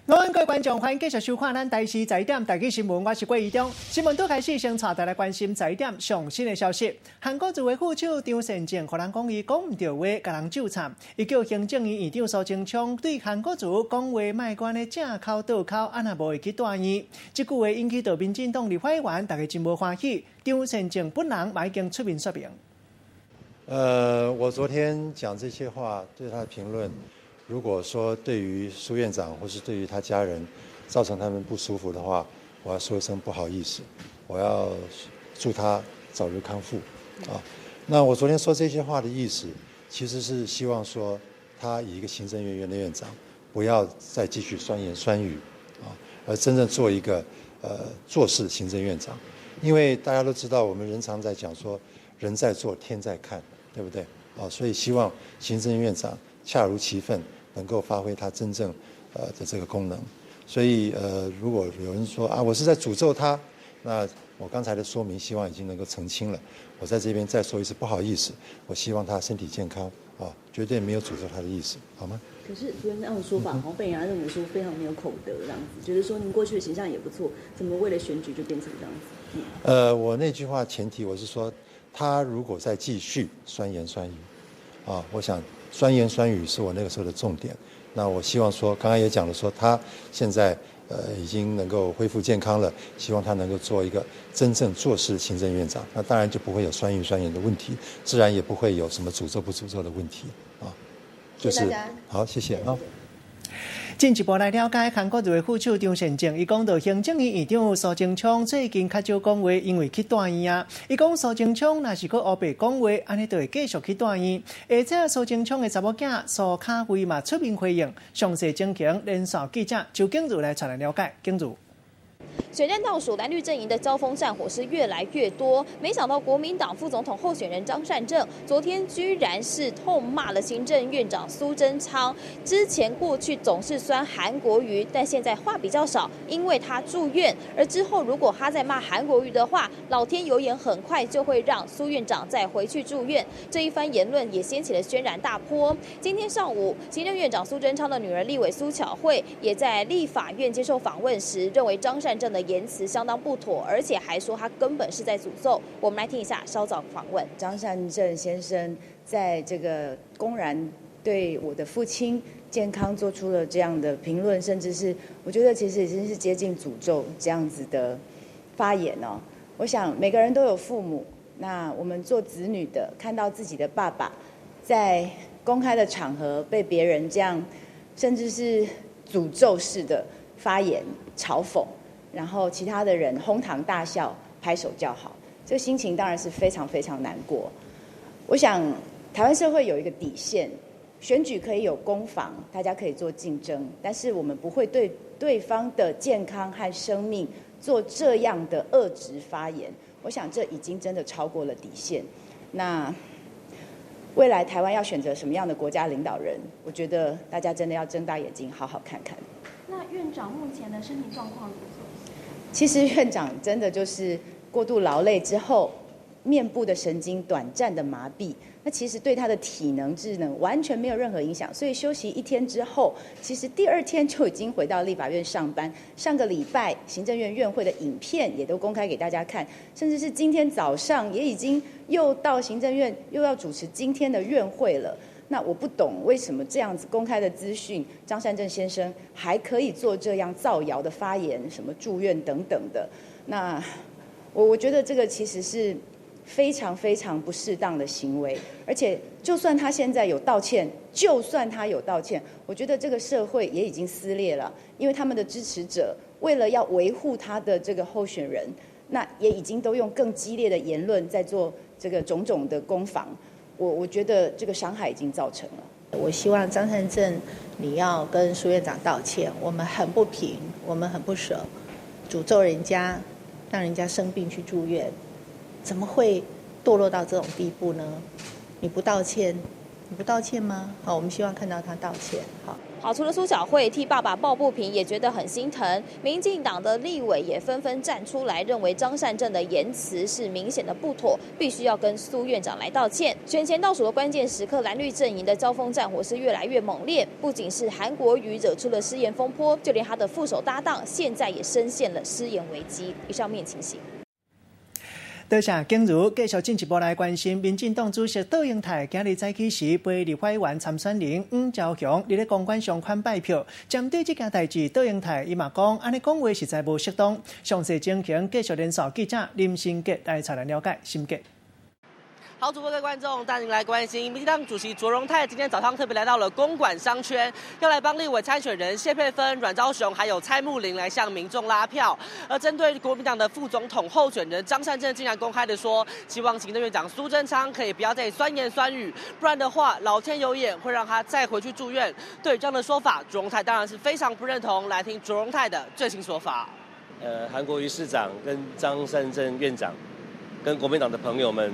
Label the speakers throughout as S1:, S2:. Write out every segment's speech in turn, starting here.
S1: 晚安，各位觀眾，歡迎繼續收看咱台視十一點台語新聞，我是郭怡中。新聞拄開始，先帶大家關心十一點上新的消息。韓國瑜的副手張善政，予人講伊講毋著話，共人咒慘。伊叫行政院院長蘇貞昌對韓國瑜講話莫閣按呢正口倒口，按若無會去蹛院。這句話引起著民進黨立法委員，大家真無歡喜。張善政本人嘛已經出面說明。
S2: 我昨天講這些話，對他的評論，如果說對於蘇院長或是對於他家人造成他們不舒服的話，我要說一聲不好意思，我要祝他早日康復啊。那我昨天說這些話的意思，其實是希望說他以一個行政院院的院長，不要再繼續酸言酸語啊，而真正做一個做事行政院長。因為大家都知道，我們人常在講說，人在做天在看，對不對？啊，所以希望行政院長恰如其分，能夠發揮他真正的這個功能。所以如果有人說啊，我是在詛咒他，那我剛才的說明希望已經能夠澄清了。我在這邊再說一次，不好意思，我希望他身體健康啊，絕對沒有詛咒他的意思，好嗎？
S3: 可是昨天那樣說法，好像被人家認為說非常沒有口德這樣子，覺得說您過去的形象也不錯，怎麼為了選舉就變成這樣子？
S2: 我那句話前提我是說，他如果再繼續酸言酸語，啊，我想酸言酸語是我那個時候的重點。那我希望說，剛剛也講了，說他現在已經能夠恢復健康了，希望他能夠做一個真正做事行政院長。那當然就不會有酸語酸言的問題，自然也不會有什麼詛咒不詛咒的問題啊。就是好，謝謝啊。
S1: 進一步來了解韓國瑜的副手張善政，伊講著行政院院長蘇貞昌最近較少講話，因為去蹛院啊。伊講蘇貞昌若是閣烏白講話，按呢就會繼續去蹛院。而且蘇貞昌的查某囝蘇卡慧嘛出面回應，詳細情形連線記者周景如來帶來了解。景如。
S4: 選戰倒數，藍綠陣營的交鋒戰火是越來越多。沒想到國民黨副總統候選人張善政昨天居然是痛罵了行政院長蘇貞昌。之前過去總是酸韓國瑜，但現在話比較少，因為他住院。而之後如果他再罵韓國瑜的話，老天有眼，很快就會讓蘇院長再回去住院。這一番言論也掀起了軒然大波。今天上午，行政院長蘇貞昌的女兒立委蘇巧慧也在立法院接受訪問時，認為張善政的言辭相當不妥，而且還說他根本是在詛咒。我們來聽一下稍早訪問。
S5: 張善政先生在這個公然對我的父親健康做出了這樣的評論，甚至是我覺得其實已經是接近詛咒這樣子的發言哦。我想每個人都有父母，那我們做子女的看到自己的爸爸在公開的場合被別人這樣，甚至是詛咒式的發言嘲諷，然後其他的人哄堂大笑、拍手叫好，這個心情當然是非常非常難過。我想台灣社會有一個底線，選舉可以有攻防，大家可以做競爭，但是我們不會對對方的健康和生命做這樣的惡質發言。我想這已經真的超過了底線。那未來台灣要選擇什麼樣的國家領導人，我覺得大家真的要睜大眼睛好好看看。
S6: 那院長目前的身體狀況如何？
S5: 其實院長真的就是過度勞累之後，面部的神經短暫的麻痹，那其實對他的體能、智能完全沒有任何影響。所以休息一天之後，其實第二天就已經回到立法院上班。上個禮拜行政院院會的影片也都公開給大家看，甚至是今天早上也已經又到行政院又要主持今天的院會了。那我不懂為什麼這樣子公開的資訊，張善政先生還可以做這樣造謠的發言，什麼住院等等的。那我覺得這個其實是非常非常不適當的行為，而且就算他現在有道歉，就算他有道歉，我覺得這個社會也已經撕裂了，因為他們的支持者為了要維護他的這個候選人，那也已經都用更激烈的言論在做這個種種的攻防。我覺得這個傷害已經造成了。
S7: 我希望張善政你要跟蘇院長道歉，我們很不平，我們很不捨，詛咒人家，讓人家生病去住院，怎麼會墮落到這種地步呢？你不道歉，你不道歉嗎？好，我們希望看到他道歉。好。
S4: 好，除了苏巧慧替爸爸抱不平，也觉得很心疼。民进党的立委也纷纷站出来，认为张善政的言辞是明显的不妥，必须要跟苏院长来道歉。选前倒数的关键时刻，蓝绿阵营的交锋战火是越来越猛烈。不仅是韩国瑜惹出了失言风波，就连他的副手搭档现在也深陷了失言危机。以上面情形。
S1: 多谢景如，继续进一步来关心，民进党主席卓荣泰今日早起时陪立法委员参选人黄昭雄伫咧公馆上款拜票。针对这件代志，卓荣泰伊嘛讲，按呢讲话实在无适当。详细情形继续连线记者林新杰来带咱了解。新杰。
S8: 好，主播各位观众，带您来关心，民进党主席卓荣泰今天早上特别来到了公馆商圈，要来帮立委参选人谢佩芬、阮昭雄还有蔡木玲来向民众拉票。而针对国民党的副总统候选人张善政，竟然公开的说，希望行政院长苏贞昌可以不要再酸言酸语，不然的话，老天有眼，会让他再回去住院。对于这样的说法，卓荣泰当然是非常不认同。来听卓荣泰的最新说法。
S9: 韩国瑜市长跟张善政院长，跟国民党的朋友们，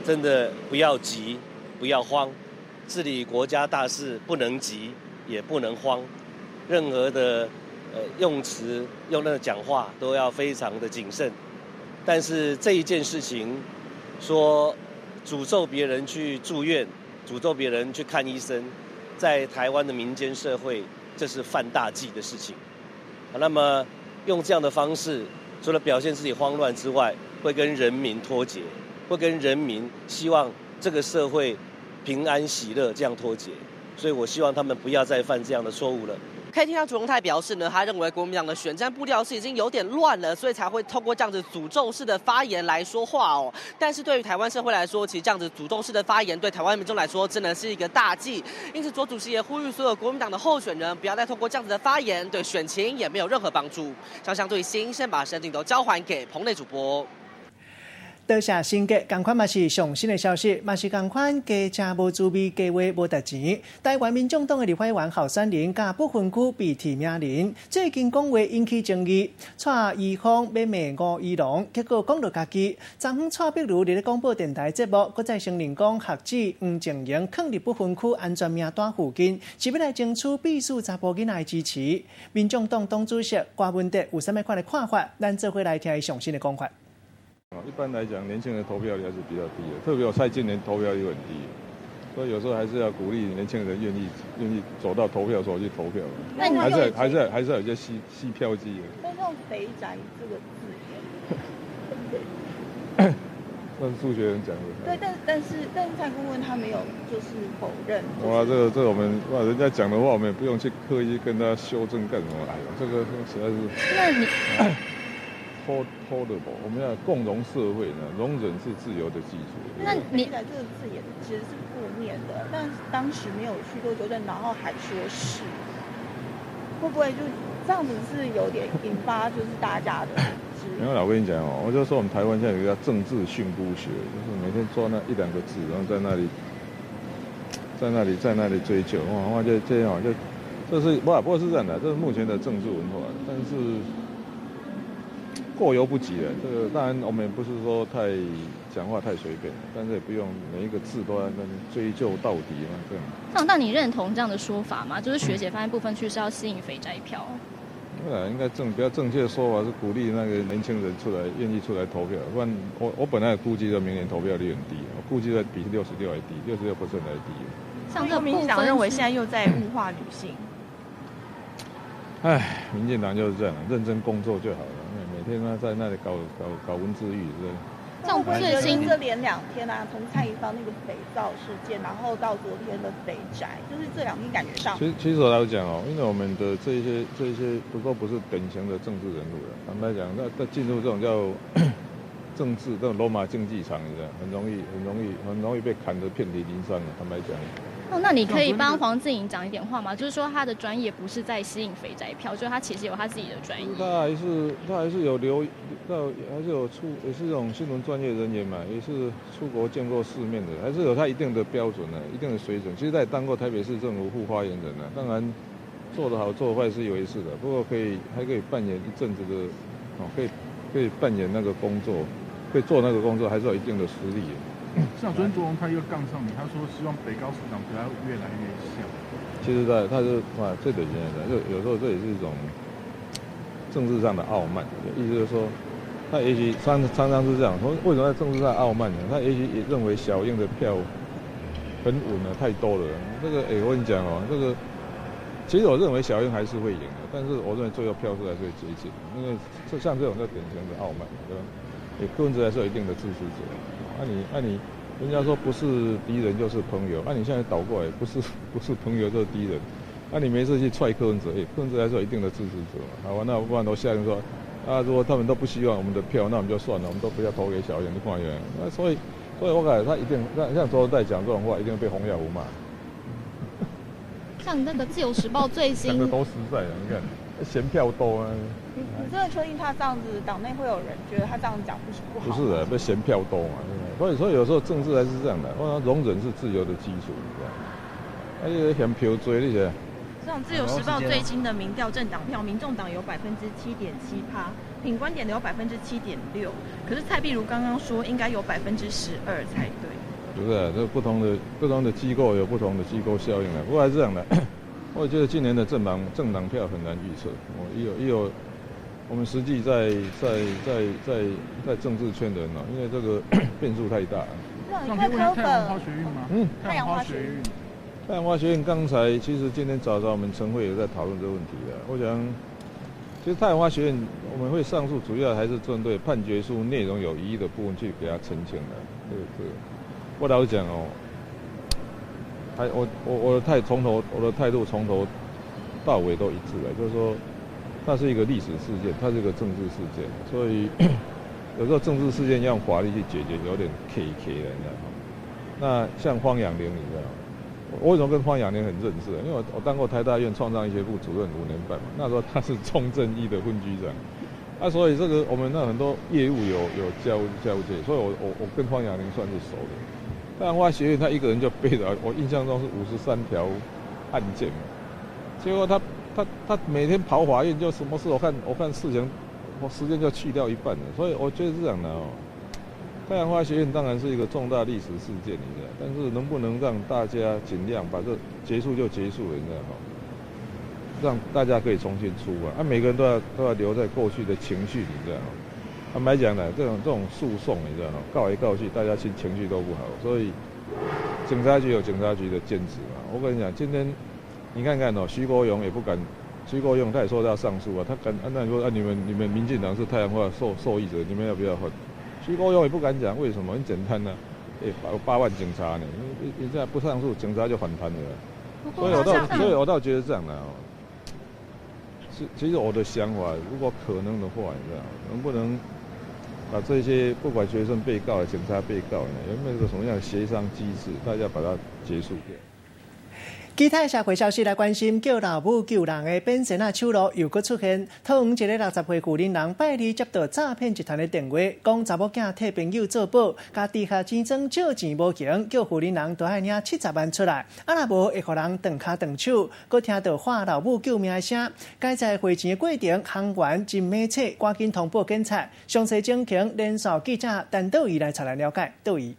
S9: 真的不要急，不要慌，治理国家大事不能急，也不能慌，任何的用词、用那个讲话都要非常的谨慎。但是这一件事情，说诅咒别人去住院，诅咒别人去看医生，在台湾的民间社会，这是犯大忌的事情。那么用这样的方式，除了表现自己慌乱之外，会跟人民脱节。会跟人民希望这个社会平安喜乐这样脱节，所以我希望他们不要再犯这样的错误了。
S8: 可以听到卓荣泰表示呢，他认为国民党的选战步调是已经有点乱了，所以才会透过这样子诅咒式的发言来说话哦。但是对于台湾社会来说，其实这样子诅咒式的发言对台湾民众来说真的是一个大忌。因此，卓主席也呼吁所有国民党的候选人不要再透过这样子的发言，对选情也没有任何帮助。相相对新，先把镜头交还给棚内主播。
S1: 多谢新杰，仝款嘛是上新的消息，嘛是仝款加食无滋味，加话无值钱。台湾民众党的立法委员候选人佮不分区被提名人，最近讲话引起争议，蔡宜芳欲骂吴怡农，结果讲著家己。昨昏蔡壁如伫咧广播电台节目，阁再承认讲学姊黄静莹囥伫不分区安全名单附近，是欲来争取秘书查埔囡仔的支持。民众党党主席郭文德有啥物款的看法？咱做伙来听伊上新的讲法。
S10: 一般来讲，年轻人投票率还是比较低的，特别我蔡今年投票率很低，所以有时候还是要鼓励年轻人愿意走到投票所去投票。
S3: 那你
S10: 还是有些吸吸票机的。
S3: 但用“肥宅”这个字眼，
S10: 那是数学人讲的。
S3: 对，但是蔡顾问他没有就是否认。
S10: 哇，这个我们哇，人家讲的话我们也不用去刻意跟他修正干什么。哎呦，这个实在是。
S3: 那你。
S10: tolerable，我们要共荣社会呢，容忍是自由的基础。
S3: 那你这个字眼其实是负面的，但是当时没有去做纠正，然后还说是，会不会就这样子是有点引发就是大家的？
S10: 没有啦，我跟你讲哦，我就说我们台湾现在有一个叫政治训诂学，就是每天抓那一两个字，然后在那里，在那里，在那里追究，哇，哇，就这样，就这是不过是这样的，这是目前的政治文化，但是过犹不及了，这个当然我们也不是说太讲话太随便，但是也不用每一个字都要那追究到底嘛，这样。
S6: 那你认同这样的说法吗？就是学姐放在不分区是要吸引肥宅票？
S10: 对啊，应该比较正确的说法是鼓励那个年轻人出来，愿意出来投票。不然我本来估计的明年投票率很低，我估计的比六十六还低，66% 还低。
S6: 像这个
S3: 民进党认为现在又在物化女性。
S10: 唉，民进党就是这样，认真工作就好了。每天呢在那里搞搞搞文字狱，是。
S6: 像最近
S3: 这连2天啊，从蔡宜芳那个肥皂事件，然后到昨天的肥宅，就是这两天感觉上。
S10: 其实我来讲哦，因为我们的这一些不都不是典型的政治人物了。坦白讲，那进入这种叫政治这种罗马竞技场，你知道，很容易很容易很容易被砍得遍体鳞伤的。坦白讲。
S6: 哦，那你可以帮黄静莹讲一点话吗？就是说他的专业不是在吸引肥宅票，就是他其实有他自己的专业。
S10: 他还是有留，他还是有出，也是这种新闻专业人员嘛，也是出国见过世面的，还是有他一定的标准的，一定的水准。其实他也当过台北市政府副发言人呢，当然做得好做坏是一回事的，不过还可以扮演一阵子的，哦，可以扮演那个工作，可以做那个工作，还是有一定的实力。
S11: 像昨天卓荣泰又杠上你，他说希望北高市长不要越来越像。
S10: 其实在他是哇，这个现在就有时候这也是一种政治上的傲慢，意思就是说，他也许常常常是这样，说为什么在政治上傲慢呢？他也许也认为小英的票很稳了，太多了。这个哎，我跟你讲哦，这个其实我认为小英还是会赢的，但是我认为最后票数还是会接近，因为这像这种就典型的傲慢，对吧？也柯文哲还是有一定的支持者，那你人家说不是敌人就是朋友，那你现在倒过来，不是朋友就是敌人，那你没事去踹柯文哲，哎，柯文哲还是有一定的支持者嘛。好吧，那不然都下令说，啊，如果他们都不希望我们的票，那我们就算了，我们都不要投给小英，你看一下。那所以我感觉他一定，像卓荣泰讲这种话，一定会被洪耀福骂。
S6: 像那个自由时报最新
S10: 讲的多实在啊，你看嫌票多啊。
S3: 你真的确定他这样子，党内会有人觉得他这样讲不是不好？
S10: 不是的，被嫌票多嘛。所以有时候政治还是这样的，我容忍是自由的基础，你知道吗？啊，你嫌票多，你是？
S3: 像自由时报最新的民调，政党票，民众党有7.7%，品观点的有7.6%，可是蔡壁如刚刚说应该有12%才对。
S10: 不是，这不同的机构有不同的机构效应的。不过还是这样的，我觉得今年的政党票很难预测。我一有一有，我们实际在政治圈的人呢，因为这个变数太大。
S3: 那你会太
S11: 阳花学运吗？
S10: 嗯，
S3: 太阳花学运。
S10: 太阳花学运刚才其实今天早上我们晨会也在讨论这个问题的。我想，其实太阳花学运我们会上诉，主要还是针对判决书内容有疑义的部分去给他澄清的。对对。我老实讲哦，还我我我的态从头我的态度从头到尾都一致的，就是说，它是一个历史事件，它是一个政治事件，所以有时候政治事件要用法律去解决，有点 K K 的，你知道吗？那像方养玲，你知道吗？我为什么跟方养玲很认识？因为我当过台大医院创伤医学部主任5年半嘛，那时候他是重症医的分居长，啊，所以这个我们那很多业务有交接，所以我跟方养玲算是熟的。太阳花学运他一个人就背着，我印象中是53条案件嘛，结果他每天跑法院就什么事，我看事情，我时间就去掉一半了，所以我觉得是这样的哦。太阳花学运当然是一个重大历史事件，你知道，但是能不能让大家尽量把这结束就结束了，你知道吗？让大家可以重新出发，啊，每个人都要留在过去的情绪，你知道吗？坦白讲呢，这种诉讼，你知道吗？告来告去，大家情绪都不好，所以警察局有警察局的坚持嘛。我跟你讲，今天你看看哦，徐国勇也不敢，徐国勇他也说他要上诉啊，他敢，啊，那你说啊，你们民进党是太阳花受益者，你们要不要换？徐国勇也不敢讲，为什么？很简单呢，哎，8万警察呢，你这样不上诉，警察就反弹了。所以我倒觉得这样的哦。其实我的想法，如果可能的话，你知道，能不能把这些不管学生被告、警察被告，有没有个什么样的协商机制，大家把它结束掉？
S1: 其他社会消息来关心，叫老母救人的变仙仔手路又阁出现。桃园一个60岁妇人人拜二接到诈骗集团的电话，讲查某囝替朋友做保，共地下钱庄借钱无成，叫妇人人都爱领70万出来，啊若无会予人断跤断手。阁听到喊老母救命的声，该在汇钱的过程，行员真猛切，赶紧通报警察。详细情形，连线记者陈道仪来带来了解。道仪。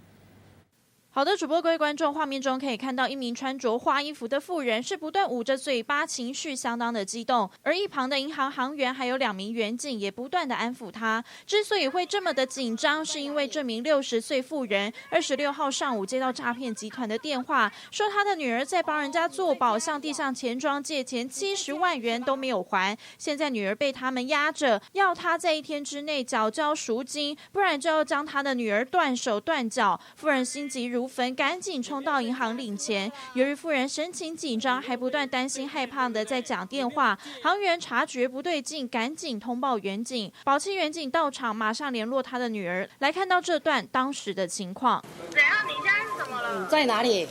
S12: 好的，主播各位观众，画面中可以看到一名穿着花衣服的妇人是不断捂着嘴巴，情绪相当的激动。而一旁的银行行员还有两名员警也不断的安抚她。之所以会这么的紧张，是因为这名60岁妇人26号上午接到诈骗集团的电话，说他的女儿在帮人家做保，向地下钱庄借钱70万元都没有还，现在女儿被他们压着，要他在一天之内缴交赎金，不然就要将他的女儿断手断脚。妇人心急如焚，赶紧冲到银行领钱。由于妇人神情紧张，还不断担心害怕的在讲电话，行员察觉不对劲，赶紧通报员警。保七员警到场，马上联络他的女儿，来看到这段当时的情况。
S13: 怎样？你现在是怎么了？
S14: 在哪里？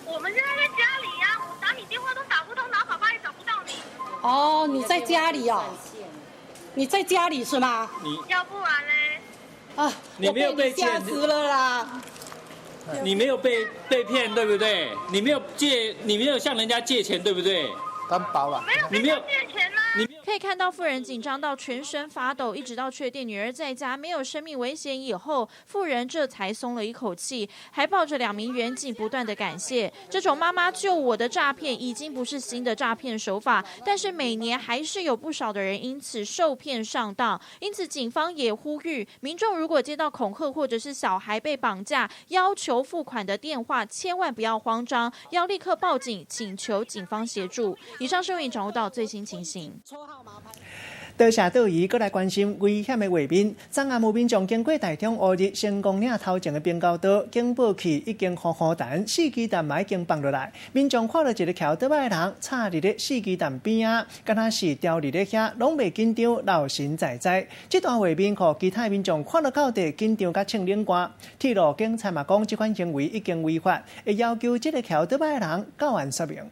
S13: 我们现在在家里呀，我打你电话都打不通，然后爸爸也找不到你。
S14: 哦，你在家里哦？你在家里是吗？
S13: 你要不然呢？
S14: 啊，
S15: 你没有被
S14: 吓死了啦！
S15: 你没有被骗对不对？你没有借，你没有向人家借钱对不对？
S11: 担保了。
S13: 没有，你没有借钱呐。
S12: 可以看到婦人緊張到全身發抖，一直到確定女兒在家沒有生命危險以後，婦人這才鬆了一口氣，還抱着兩名員警不斷的感謝。這種媽媽救我的詐騙已經不是新的詐騙手法，但是每年還是有不少的人因此受騙上當。因此，警方也呼籲民眾，如果接到恐嚇或者是小孩被綁架要求付款的電話，千萬不要慌張，要立刻報警，請求警方協助。以上新聞掌握到最新情形。
S1: 多謝道儀，閣來關心危險的畫面。昨暗有民眾經過台中烏日成功嶺頭前的平交道，警報器已經呼呼彈，四支彈嘛已經放落來。民眾看到一个騎歐多擺的人插佇咧四支彈邊仔，敢若是牢佇咧遐，攏袂緊張，留神在在。這段畫面，予其他民眾看了到底緊張佮穿冷汗。鐵路警察嘛講，這款行為已經違法，會要求這个騎歐多擺的人到案說明。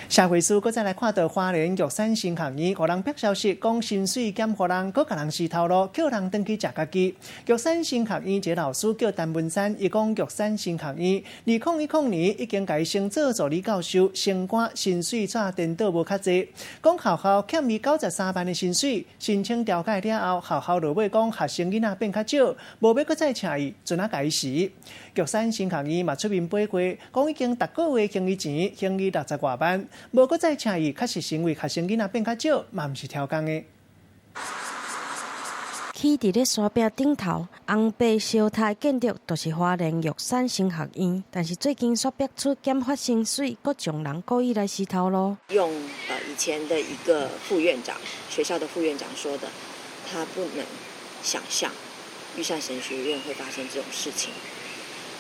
S1: 社會事閣再來看到花蓮玉山神學院，予人爆消息講薪水減予人，閣共人辞頭路，叫人轉去食家己。玉山神學院一个老師叫陳文山，伊講玉山神學院2010年已經共伊升做助理教授，升官薪水煞顛倒無較濟。講學校欠伊93萬的薪水，申請調解了後，學校落尾講學生囡仔變較少，無欲閣再請伊，陣仔共伊辭。玉山神學院嘛出面回過，講已經逐個月還伊錢，還伊60外萬。無閣再請伊，確實是因為學生囡仔變較少，嘛毋是超工的。
S11: 起佇咧山壁頂頭，紅白相疊建築，就是花蓮玉山神學院。但是最近煞爆出減發薪水，閣將人故意來辭頭路。
S16: 用以前的一個副院長，學校的副院長說的，他不能想象玉山神學院會發生這種事情。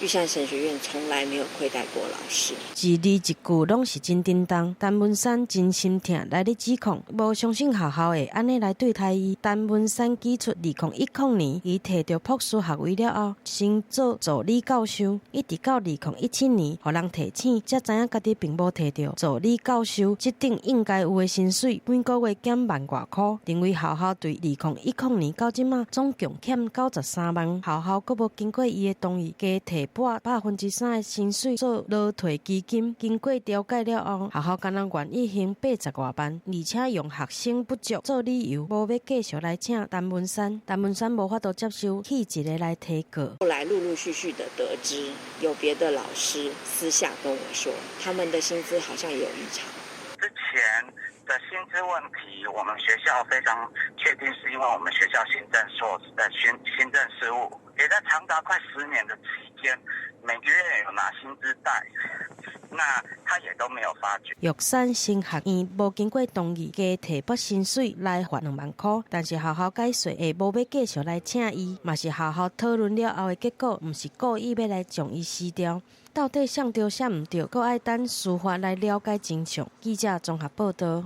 S16: 玉山神學院從來沒有虧待過老師。
S11: 一字一句攏是真叮當。陳文山真心疼來咧指控，無相信學校會按呢來對待伊。陳文山指出，2010年，伊提著博士學位了後，升做助理教授，一直到2017年，予人提醒，才知影家己並無提著助理教授這等應該有的薪水，每個月減萬外箍。認為學校對2010年到這馬總共欠93萬，學校閣無經過伊的同意，加提撥3%的薪水做勞退基金。經過調解了後，學校敢若願意還80外萬，而且用學生不足做理由，無欲繼續來請陳文山。陳文山無法度接受，氣一个來提告。
S16: 後來陸陸續續的得知，有別的老師私下跟我說，他們的薪資好像有異常。
S17: 之前的薪資問題，我們學校非常確定，是因為我們學校行政所的行政失誤，也在長達快10年的期間，每個月有拿薪資袋，那他也都沒有發覺。
S11: 玉山神學院無經過同意，加提撥薪水來發2萬箍，但是學校解說會無欲繼續來請伊，嘛是學校討論了後的結果，毋是故意欲來將伊辭掉。到底啥對啥毋對，閣愛等司法來了解真相。記者綜合報道。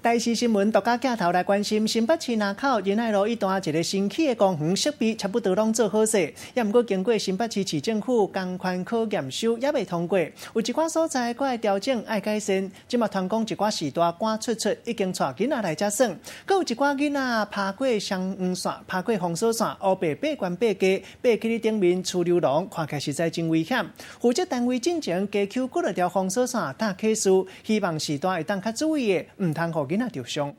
S1: 台視新聞獨家鏡頭來關心新北市林口仁愛路一段一个新起的公園設備，差不多攏做好勢，也毋過經過新北市市政府工環科驗收，猶未通過，有一寡所在閣愛調整、愛改善。這馬傳講一寡時段趕出出已經帶囡仔來遮耍，閣有一寡囡仔爬過雙黃線、爬過封鎖線，烏白爬懸爬低，爬去咧頂面趨溜廊，看起來實在真危險。負責單位進前加抾幾落條封鎖線打啟示，希望序大會當較注意的，毋通予囡仔著傷。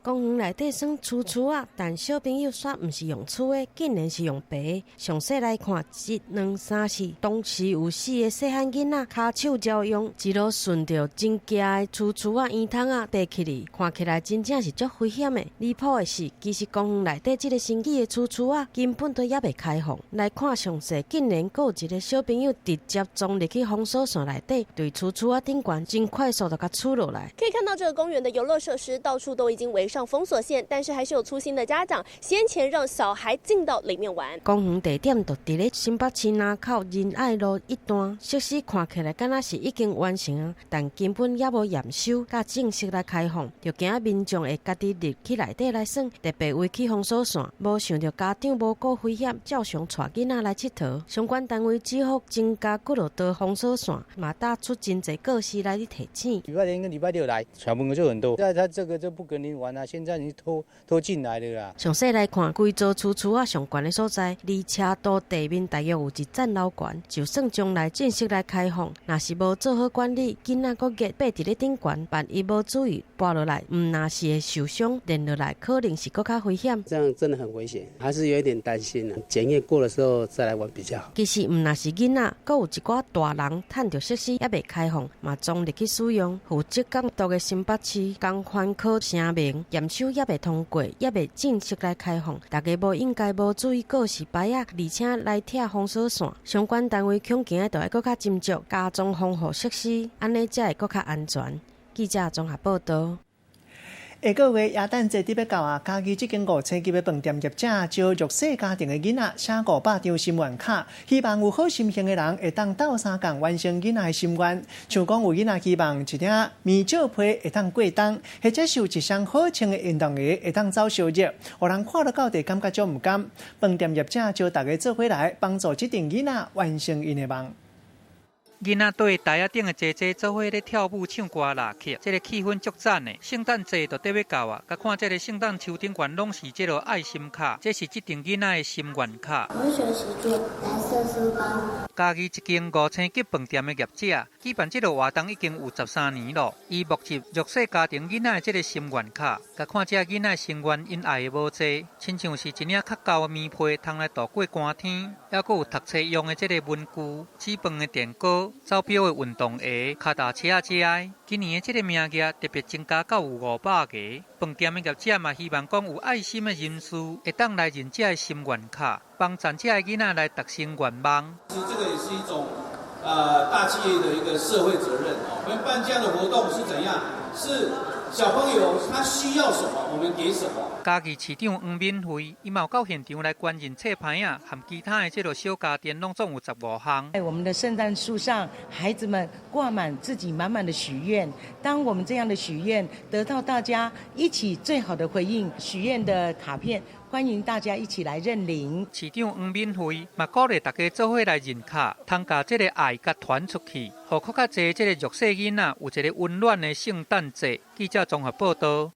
S11: 公園內底耍鼠鼠仔，但小朋友煞毋是用鼠的，竟然是用爬的。詳細來看，一、兩、三、四，同時有四个細漢囡仔，跤手招用，一路順著真崎的鼠鼠仔圓筒仔爬起去，看起來真正是足危險的。離譜的是，其實公園內底這个新起的鼠鼠仔根本都猶未開放。來看詳細，竟然閣有一个小朋友直接衝入去封鎖線內底，對鼠鼠仔頂懸真快速就共取落來。
S4: 可以看到，這個公園的遊樂設施到處都已經圍上封鎖線，但是還是有粗心的家長先前讓小孩進到裡面玩。
S11: 公園地點就佇咧新北市林口仁愛路一段，設施看起來敢若是已經完成啊，但根本猶無驗收，佮正式來開放，就驚民眾會家己入去內底來耍，特別圍起封鎖線，無想著家長無顧危險，照常帶囡仔來𨑨迌。相關單位只好增加幾落道封鎖線，嘛打出真濟告示來咧提醒。
S18: 禮拜天跟禮拜六來，小朋友就很多，但他這個就不跟你玩啊。現在你偷偷進來的啦。
S11: 詳細來看，規座厝厝仔上懸的所在，離車道地面大約有一層樓懸。就算將來正式來開放，若是無做好管理，囡仔閣熱爬佇咧頂懸，萬一無注意跋落來，毋若是會受傷，連落來可能是閣較危險。
S19: 這樣真的很危險，還是有一點擔心啊。檢驗過的時候再來玩比較好。
S11: 其實毋若是囡仔，閣有一寡大人趁著設施猶未開放，嘛總入去使用。負責監督的新北市工環科聲明，驗收猶未通過，猶未正式來開放，大家無應該無注意告示牌仔，而且來拆封鎖線。相關單位恐驚著愛閣較斟酌加裝防護設施，按呢才會閣較安全。記者綜合報導。
S1: 下個月耶誕節佇欲到啊，嘉義這間五星級的飯店業者招弱勢家庭的囡仔寫500張心願卡，希望有好心行的人會當鬥相共完成囡仔的心願。像講有囡仔希望一領棉罩被會當過冬，或者是有一雙好穿的運動鞋會當走燒熱，予人看了到底感覺足毋甘。飯店業者招大家做伙來幫助這陣囡仔完成𪜶的夢。
S20: 囡仔綴台仔頂的姐姐做伙咧跳舞、唱歌、拉曲，這个氣氛足讚的。聖誕節就綴欲到啊，共看這个聖誕樹頂懸攏是這个愛心卡，這是這陣囡仔的心願卡。
S21: 我學習做藍色書包。
S20: 嘉義一間五星級飯店的業者舉辦這个活動已經有13年咯。伊募集弱勢家庭囡仔的這个心願卡，共看這囡仔的心願，𪜶愛的無濟，親像是一領較厚的棉被，通來度過寒天，猶閣有讀冊用的這个文具、煮飯的電鍋、走表的運動鞋、跤踏車仔這的。今年的這個名額特別增加到有500個。飯店的業者嘛希望講有愛心的人士會當來認這个心願卡，幫贊這个囡仔來達成願望。
S22: 其實這個也是一種大企業的一個社會責任哦。我們辦這樣的活動是怎樣？是小朋友他需要什麼，我們給什麼。
S20: 嘉義市長黃敏惠，伊嘛有到現場來關認冊牌仔和其他的這個小家電，攏總有15項。
S23: 在我們的聖誕樹上，孩子們掛滿自己滿滿的許願。當我們這樣的許願得到大家一起最好的回應，許願的卡片，歡迎大家一起來認領。
S20: 市長黃敏惠嘛鼓勵大家做伙來認卡，通共這个愛共傳出去，予閣較濟這個弱勢囡仔有一個溫暖的聖誕節。記者綜合報導。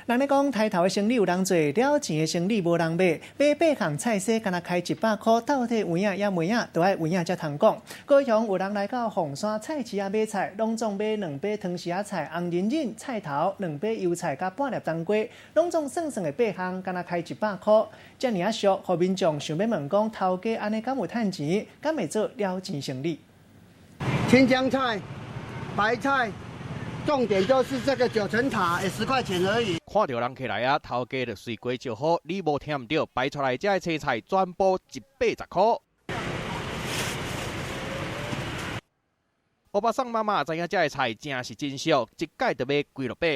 S1: 人咧講，刣頭的生理有人做，了錢的生理無人買。買八項菜色，干焦開100箍，到底有影抑無影，都愛有影才通講。高雄有人來到鳳山菜市仔買菜，攏總買2把湯匙仔菜、紅仁仁、菜頭、2把油菜佮半粒冬瓜，攏總算算的八項，干焦開100箍，遮爾仔俗，予民眾想欲問講，頭家按呢敢有趁錢，敢會做了錢生理？
S24: 青江菜、白菜。重點就是這個九層塔，10塊錢而已。
S25: 看著人客來啊，頭家就隨雞招呼，你無聽毋著，擺出來這个青菜全部180箍。歐巴桑媽媽知影這个菜真是真俗，一擺就買幾落把。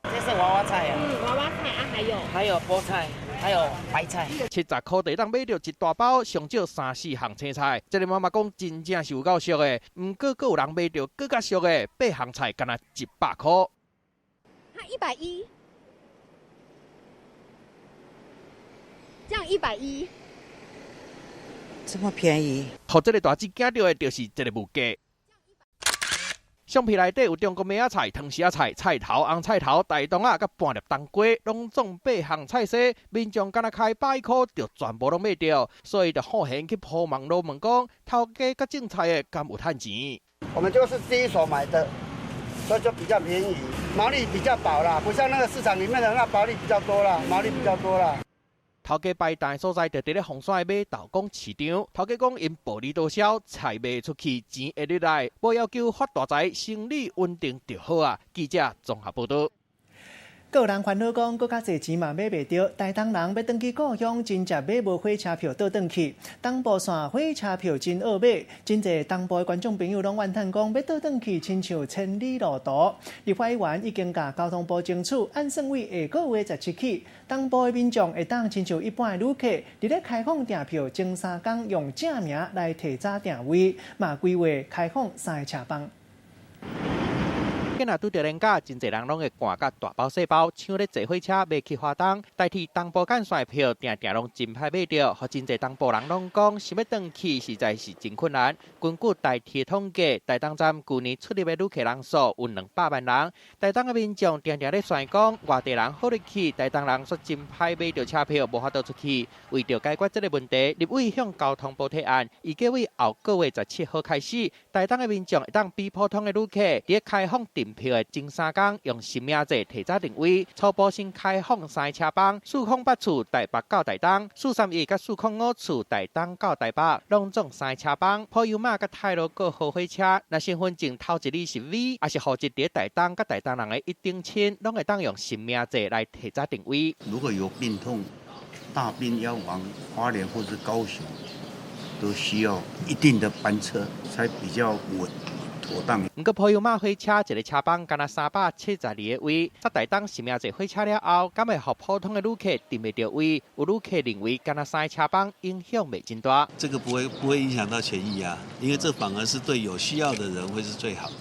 S26: 這是娃娃菜啊。
S13: 娃娃菜啊，還有。
S26: 還有菠菜，還有白菜。
S25: 70箍就當買著一大包，上少3、4項青菜。這个媽媽講，真正是有夠俗的，毋過閣有人買著閣較俗的，8項菜干焦100箍。
S13: 他110，這樣110，
S26: 這麼便宜。
S25: 予這个大姊驚著的，就是這个物價。相片內底有中國麥仔菜、湯匙仔菜、菜頭、紅菜頭、大冬仔佮半粒冬瓜，攏總8項菜色，民眾干焦開100箍就全部攏買著，所以就好閒去鋪網路問講，頭家佮種菜的敢有趁錢？
S24: 我們就是第一手買的，所以就比較便宜，毛利比較薄啦，不像那個市場裡面的那毛利比較多啦，毛利比較多啦。
S25: 頭家擺檔的所在就佇咧鳳山的馬豆港市場。頭家講𪜶薄利多銷，菜賣出去，錢會入來，無要求發大財，生意穩定就好啊。記者綜合報導。
S1: 閣有人煩惱講，閣較濟錢嘛買袂著。台東人欲轉去故鄉，真正買無火車票倒轉去。東部線火車票真惡買，真濟東部的觀眾朋友攏怨嘆講，欲倒轉去親像千里路途。立法委員已經共交通部爭取，按算為下個月17起，東部的民眾會當親像一般的旅客，佇咧開放訂票前3工用正名來提早訂位，嘛規劃開放3个車班。
S25: 今仔拄著連假，真濟人攏會趕甲大包細包，搶咧坐火車欲去花東。台鐵東部幹線票定定攏真歹買著，予真濟東部人攏講，想欲轉去實在是真困難。根據台鐵統計，台東站舊年出入的旅客人數有200萬人。台東的民眾定定咧傳講，外地人好入去，台東人煞真歹買著車票，無法度出去。為著解決這个問題，立委向交通部提案，預計為後個月17號開始，台東的民眾會當比普通的旅客，佇開放訂票的前3工，用實名制提早訂位。初步先開放3个車班，408次台北到台東，431佮405次台東到台北，攏總3个車班。普悠瑪佮泰羅閣號火車，若身份證頭一字是 V，抑是戶籍佇台東佮台東人的一等親，攏會當用實名制來提早訂位。
S2: 如果有病痛，大病要往花蓮或是高雄，都需要一定的班車才比較穩妥當。
S25: 毋過普悠瑪火車一个車班干焦372个位，煞台東實名制火車了後，敢會予普通的旅客訂袂著位？有旅客認為，干焦3个車班影響袂真大。
S5: 這個不會影響到權益啊，因為這反而是對有需要的人會是最好的。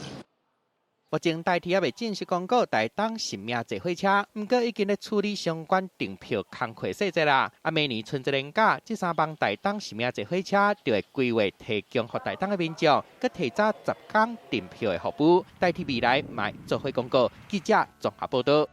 S25: 目前台鐵猶未正式公告台東實名制火車，毋過已經咧處理相關訂票工課細節啦。啊，明年春節連假，這三班台東實名制火車就會規劃提供予台東的民眾，閣提早10工訂票的服務。台鐵未來嘛會做伙公告。記者綜合報導。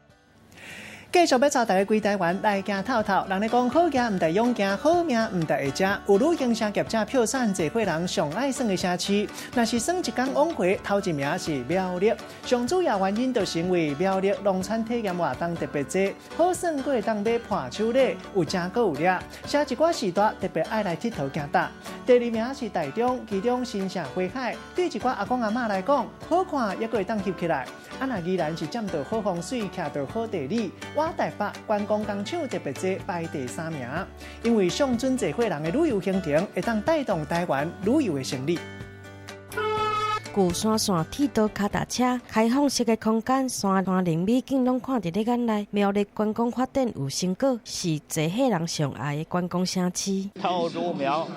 S1: 繼續欲帶大家規台灣來行透透。人咧講好行毋但勇行，好命毋但會食。有旅行社業者票選濟歲人上愛耍的城市，若是算一工往回，頭一名是苗栗。上主要原因就是因為苗栗農村體驗活動特別濟，好耍閣會當買伴手禮，有食閣有掠。寫一寡時段特別愛來𨑨迌行搭。第二名是台中，其中新社花海，對一寡阿公阿嬤來講，好看猶閣會當翕起來。啊，若宜蘭是佔著好風水，徛著好地理。台北觀光工廠特別濟，排第3名，因為上準濟歲人的旅遊行程，會當帶動台灣旅遊的生意。
S11: 舊山線鐵道跤踏車，開放式的空間，山林美景攏看佇咧眼內。苗栗觀光發展有成果，是濟歲人上愛的觀光城市。
S6: 桃竹苗、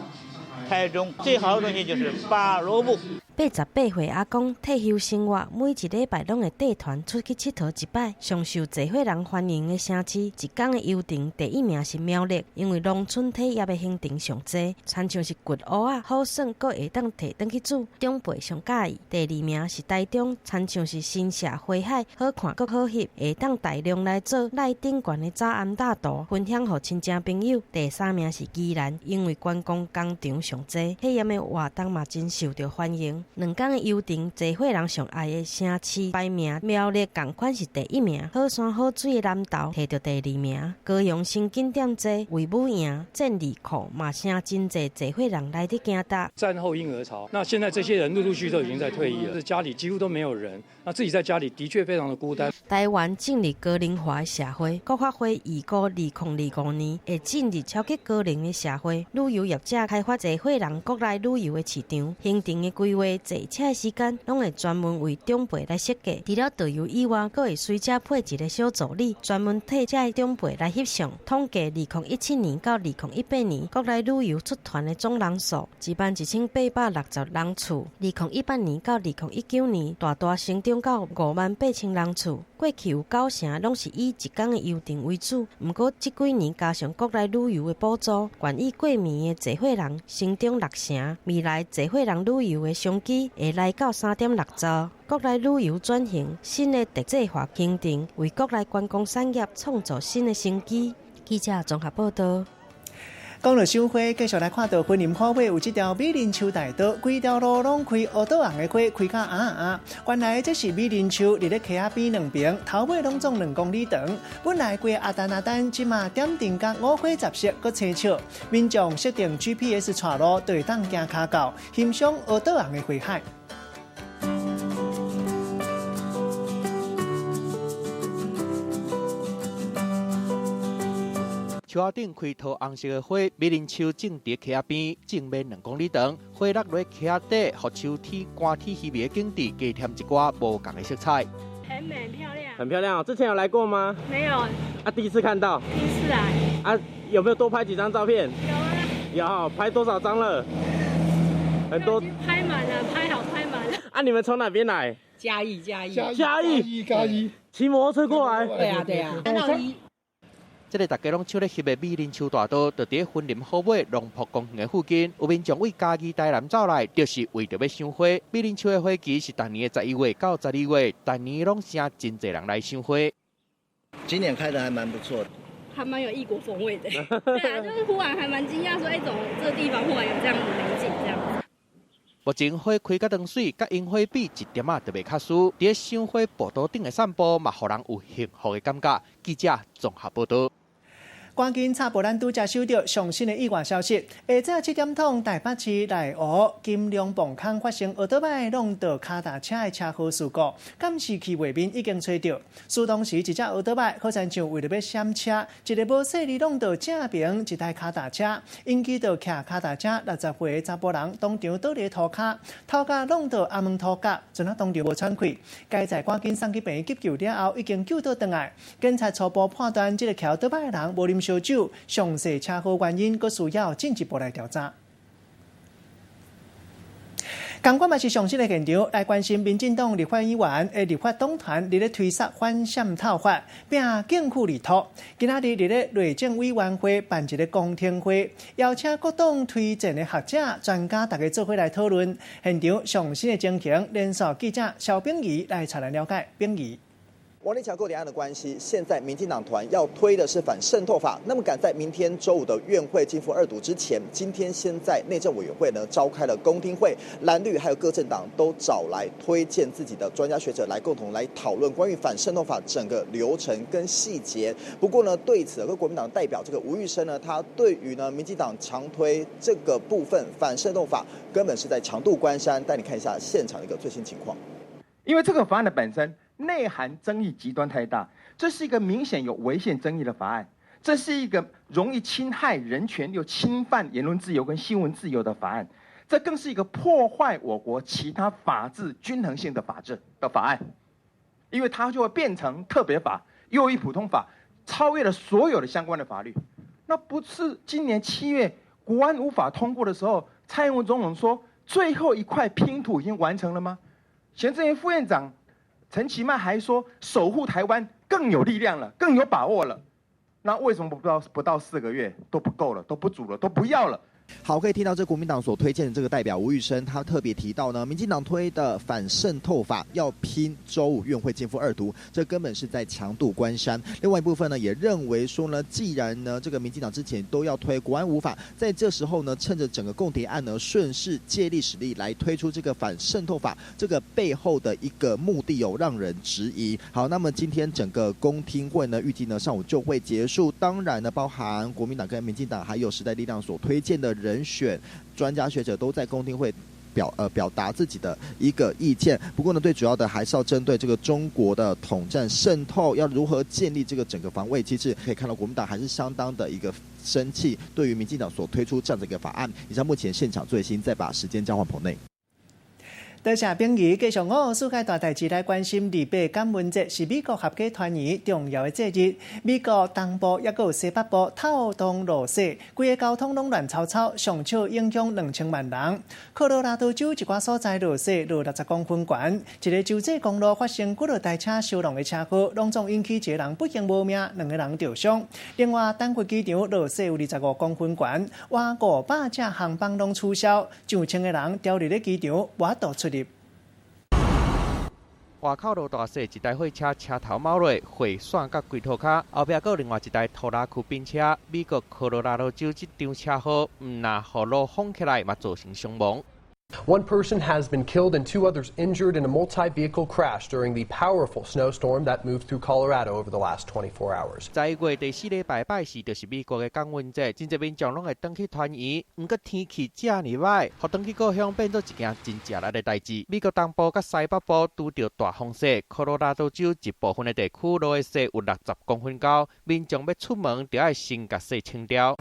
S6: 台中最好的東西就是拔蘿蔔。
S11: 88歲阿公退休生活，每一禮拜攏會帶團出去𨑨迌一擺。上受濟歲人歡迎的城市，一工的遊程第一名是苗栗，因為農村體驗的行程上濟，親像是掘蚵仔，好耍，閣會當提轉去煮，長輩上佮意。第二名是台中，親像是新社花海，好看閣好翕，會當大量來做內頂懸的早暗搭圖，分享予親戚朋友。第三名是宜蘭，因為觀光工廠上濟，體驗的活動嘛真受著歡迎。兩工的遊程，濟歲人上愛的城市排名，苗栗仝款是第一名，好山好水的南投摕著第二名。高雄新景點濟，衛武營、戰利庫嘛，成真濟濟歲人來佇行搭。
S7: 戰後嬰兒潮，那現在這些人陸陸續續都已經在退役了，家裡幾乎都沒有人，那自己在家裡的確非常的孤單。
S11: 台灣進入高齡化的社會，閣發揮預估2025年會進入超級高齡的社會，旅遊業者開發濟歲人國內旅遊的市場，行程的規劃。坐車的時間，攏會專門為長輩來設計。除了導遊以外，閣會隨車配一個小助理，專門替這个長輩來翕相。統計2017年到2018年，國內旅遊出團的總人數11,860人次。2018年到2019年，大大成長到58,000人次。過去有9成攏是以一工的遊程為主，毋過這幾年加上國內旅遊的補助，願意過暝的濟歲人成長6成。未來濟歲人旅遊的商機會來到3.6兆。國內旅遊轉型，新的特製化行程，為國內觀光產業創造新的生機。記者綜合報導。
S1: 講到賞花，繼續來看到雲林虎尾有這條美人樹大道，規條路攏開烏豆紅的花，開甲紅紅。原來這是美人樹，佇咧溪仔邊兩爿，頭尾攏總2公里長。本來規个阿丹阿丹，這馬點陣甲五花雜色，閣青笑。民眾設定 GPS 帶路，就會當行跤到，欣賞烏豆紅的花海。
S25: 樹仔頂開桃紅色的花，美人樹種佇溪仔邊，種欲2公里長，花落落溪仔底，予秋天寒天稀微的景致加添一寡無仝的色彩。
S8: 很美，漂亮。
S9: 很漂亮哦，之前有來過嗎？
S8: 沒有。
S9: 啊，第一次看到。
S8: 第一次來。
S9: 啊，有沒有多拍幾張照片？
S8: 有啊。
S9: 有，拍多少張了？很多。
S8: 拍滿了，拍好，拍滿了。
S9: 啊，你們從哪邊來？
S8: 嘉義，嘉義，
S9: 嘉義，嘉義，騎摩托車過來。
S8: 對啊，對啊。
S25: 這个大家攏搶咧翕的美人樹大道，就佇咧雲林虎尾龍瀑公園的附近，有民眾對嘉義、台南走來，就是為著欲賞花。美人樹的花期是逐年的11月到12月，逐年攏誠真濟人來賞花。
S3: 今年開得還蠻不錯，
S10: 還蠻有異國風味的。對啊，就是忽然還蠻驚訝，說哎，怎麼這個地方忽然有這樣的美景這樣。
S25: 目前花開甲當媠，佮櫻花比一點仔都袂較輸。佇咧賞花步道頂的散步，嘛予人有幸福的感覺。記者綜合報導。
S1: 趕緊插播咱拄才收著上新的意外消息。下晝7點鐘，台北市內湖金龍磅空發生奧多擺挵著跤踏車的車禍事故，監視器畫面已經揣著。事當時一隻奧多擺好親像為著欲閃車，一个無細膩挵著正爿一台跤踏車，引起著騎跤踏車60歲的查埔人當場倒佇塗跤，頭殼挵著阿門塗角，陣仔當場無喘氣。該在趕緊送去病院急救了後，已經救倒轉來。警察初步判斷，這个騎奧多擺的人無啉燒酒，詳細車禍原因，閣需要進一步來調查。仝款嘛是上新的現場來關心，民進黨立法委員的立法黨團佇咧推捒反滲透法，拼競區力拓。今仔日佇咧內政委員會辦一个公聽會，邀請各黨推薦的學者、專家，大家做伙來討論。現場上新的情形，連線記者蕭炳儀來帶咱了解。炳儀。
S12: 王立強購電案的關係，現在民進黨團要推的是反滲透法。那麼趕在明天週五的院會逕付二讀之前，今天先在內政委員會呢召開了公聽會，藍綠還有各政黨都找來推薦自己的專家學者來共同來討論關於反滲透法整個流程跟細節。不過呢，對此，個國民黨代表這個吳育昇呢，他對於呢民進黨強推這個部分反滲透法，根本是在強渡關山。帶你看一下現場一個最新情況。
S14: 因為這個法案的本身內涵爭議極端太大，這是一個明顯有違憲爭議的法案，這是一個容易侵害人權又侵犯言論自由跟新聞自由的法案，這更是一個破壞我國其他法治均衡性的法治的法案，因為它就會變成特別法、優於普通法，超越了所有的相關的法律。那不是今年7月國安五法通過的時候，蔡英文總統說最後一塊拼圖已經完成了嗎？行政院副院長陳其邁還說守護台灣更有力量了，更有把握了。那為什麼不到4個月都不夠了，都不足了，都不要了？
S12: 好，可以聽到這國民黨所推薦的這個代表吳育昇，他特別提到呢，民進黨推的反滲透法要拼週五院會逕付二讀，這根本是在強渡關山。另外一部分呢，也認為說呢，既然呢這個民進黨之前都要推國安五法，在這時候呢，趁着整個共諜案呢，順勢借力使力來推出這個反滲透法，這個背後的一個目的有讓人質疑。好，那麼今天整個公聽會呢，預計呢上午就會結束。當然呢，包含國民黨跟民進黨還有時代力量所推薦的人選專家學者都在公聽會表達自己的一個意見。不過呢，最主要的還是要針對這個中國的統戰滲透，要如何建立這個整個防衛機制。可以看到國民黨還是相當的一個生氣，對於民進黨所推出這樣的一個法案。以上目前現場最新，再把時間交還棚內。
S1: 多謝炳儀，繼續我世界大代誌來關心，28感恩節是美國合家團圓重要的節日。美國東部抑閣有西北部透冬落雪，規个交通攏亂糟糟，上少影響2000萬人。科羅拉多州一寡所在落雪落60公分懸，一个州際公路發生幾落台車相挵的車禍，攏總引起一个人不幸無命，兩个人著傷。另外，丹佛機場落雪有25公分懸，倚500隻航班攏取消，上千个人牢佇咧機場，無法度出入。
S25: 外口落大雪，一台貨車車頭貓落，火線佮規塗跤，後壁閣有另外一台拖拉庫賓車。美國科羅拉多州這場車禍，毋但予路封起來，嘛造成傷亡。
S15: One person has been killed and two others injured in a multi-vehicle crash during the powerful snowstorm that moved through Colorado over the last 24 hours.
S25: 11月第四禮拜拜四就是美國的感恩節，真濟民眾攏會轉去團圓。毋過天氣遮爾䆀，予轉去故鄉變做一件真食力的代誌。美國東部佮西北部拄著大風雪，科羅拉多州一部分的地區落的雪有60公分高，民眾欲出門，著愛先共雪清掉。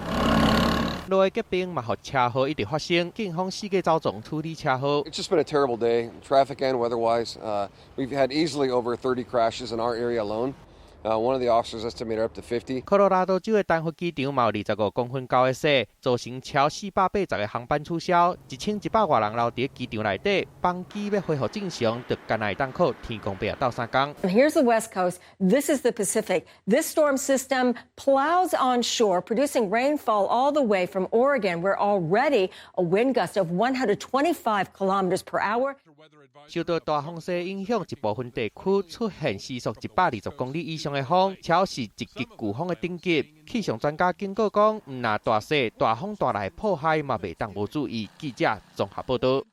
S25: 路的結冰嘛，予車禍一直發生，警方四界走傱處理車禍。
S16: It's just been a terrible day, traffic and weather-wise. We've had easily over 30 crashes in our area alone.
S4: One of the officers estimated up to 50.
S25: 科罗拉多州的丹佛機場嘛有25公分厚的雪，造成超480個航班取消，1100外人留佇機場內底，班機欲恢復正常，就干焦會當靠天公伯鬥相共。
S16: Here's the West Coast. This is the Pacific. This storm system plows on shore, producing rainfall all the way from Oregon, where already a wind gust of 125 kilometers per hour.
S25: 受到大風勢影響，一部分地區出現時速120公里以上的風，超是一級颶風的等級。氣象專家警告講，毋但大雪、大風帶來的破壞嘛，袂當無注意。記者綜合報導。